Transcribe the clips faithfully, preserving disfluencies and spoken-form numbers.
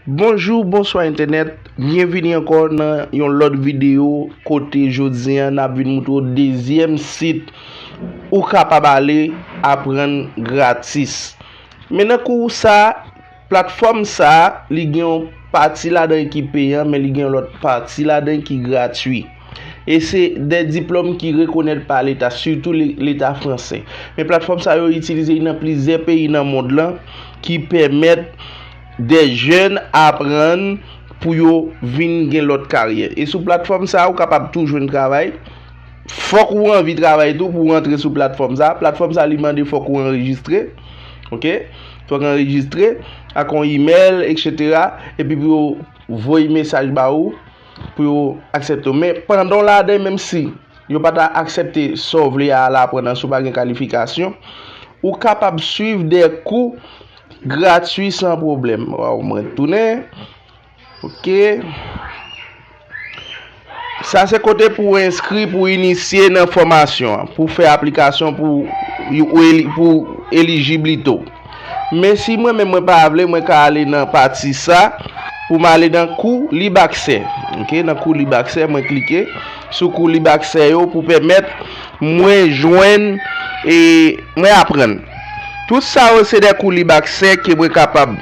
Bonjou, bonswa entènèt. Byenvini ankò nan yon lòt videyo kote jodi a n ap vin moutre w dezyèm sit ou kapab ale aprann gratis. Men nan kou sa, platfòm sa, li gen yon pati ladan ki peyan, men li gen yon lòt pati ladan ki gratui. E se de diplòm ki rekonèt pa Leta, sitou le- Leta fransè. Men platfòm sa yo itilize nan plizyè peyi nan mond lan ki pèmèt de jèn aprann pou yo vin gen lòt karyè. E sou platfòm sa, ou kapab tou jwenn travay. Fòk ou anvi travay tou pou w antre sou platfòm sa. Platfòm sa, li mande fòk ou anrejistre. Ok? Fòk anrejistre ak yon imèl, etsetera. Epi pou yo voye mesaj ba ou, pou yo aksepte w. Men pandan w ladan, menm si yo pa ta aksepte sa w vle a al aprann an, si w pa gen kalifikasyon, ou kapab swiv de kou gratui san pwoblèm. Waw, mwen tounen. Ok. Sa se kote pou w enskri, pou w inisye nan fòmasyon an, pou w fè aplikasyon pou, ou eli- pou w elijib li tou. Men si mwen menm mwen pa vle, mwen ka ale nan pati sa, pou m ale nan kou lib aksè. Ok, nan kou lib aksè, mwen klike sou kou lib aksè yo pou pèmèt mwen jwenn e mwen aprann. Tout sa yo se de kou lib aksè ke mwen kapab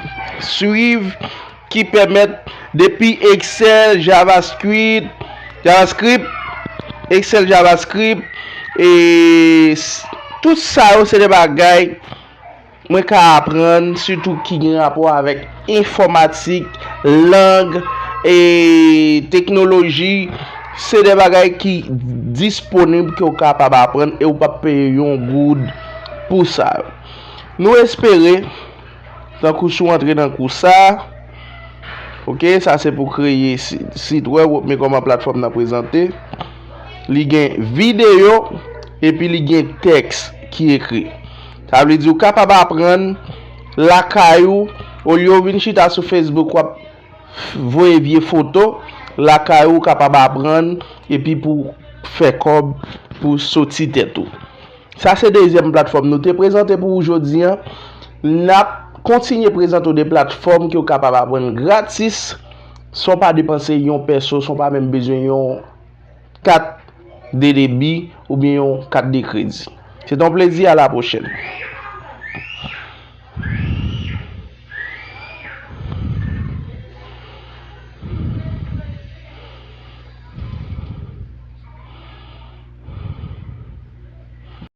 swiv ki pèmèt depi Excel, JavaScript, JavaScript, Excel, JavaScript, e s- tout sa yo se de bagay mwen ka aprann, sitou ki gen rapò avèk enfòmatik, lang, e teknoloji. Se de bagay ki disponib ke w kapab aprann e w p ap peye yon goud pou sa yo. Nou espere, tankou si w antre nan kou sa, ok, sa se pou kreye si- sit wèb, men kòman platfòm nan prezante. Li gen videyo, epi li gen tèks ki ekri. Sa vle di ou kapab aprann lakay ou, olye w vin chita sou Facebook, w ap voye vye foto, lakay ou kapab aprann, epi pou fè kòb, pou soti tèt ou. Sa se dezyèm platfòm nou te prezante pou ou jodi a. N ap kontinye prezante w de platfòm ke w kapab aprann gratis, san w pa depanse yon pèso, san w pa menm bezwen yon kat de debi oubyen yon kat de kredi. Se te yon plezi, a la pwochèn.